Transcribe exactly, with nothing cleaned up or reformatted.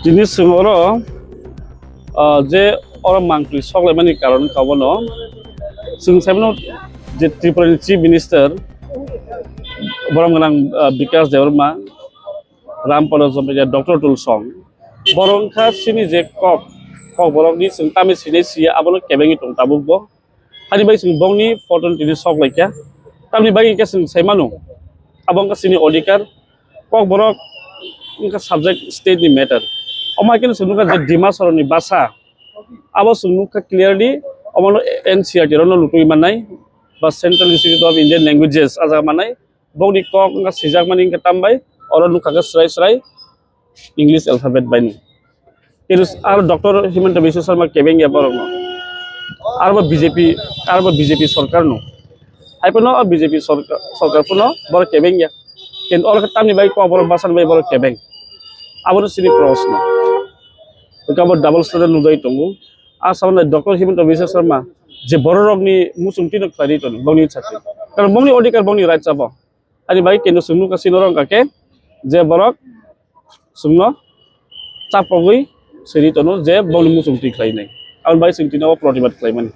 Tini chwng oro, ah, je oro mangtwi soklaimani karon wngkha bono. Chwng saimano je Tripura ni Chief Minister, borom gwnang, ah, Bikash Debbarma, Rampada Jamatia, Doctor Tulsong, borok wngkha chini je kok, kok borokni chwng tamni sinai siya abono kebengwi tong tabuk bo. Hani bai chwng bongni photo tini sok laikha. Tamni bagwi khe chwng sai mano, abo wngkha chini odhikar. Kok borok wngkha subject state ni matter. Omo hai kheno chwng nukha je Dima Soroni basa, abo chwng nukha clearly, omono N C E R T rono lutui mannai ba Central Institute of Indian Languages a jaga mannai. Bongni kok wngkha swijakmani wngkha tambai, oro nukha khe srai srai English alphabet bai no. Kenu ar Doctor Himanta Biswa Sarma kebeng ya borok no. Arbo B J P, arbo B J P sorkar no. Hai pono o B J P sorkar, sorkar pono borok kebeng ya. Kenu oro tamni bai kok borok basan bai borok kebeng. Abono sini prosno. Kabo double standard nujai tongo. A samanai Doctor Himanta Biswa Sarma je borok rokni muchung tino khlai tongo, bongni chakri. Karon bongni odhikar, bongni right sabo. Ani bai kenu chwng nukha sino rong kha khe je borok chwngno chapogwi siri tono je bongni muchung twi khlainai. Aboni bai chwng tini o protibad khlaimani.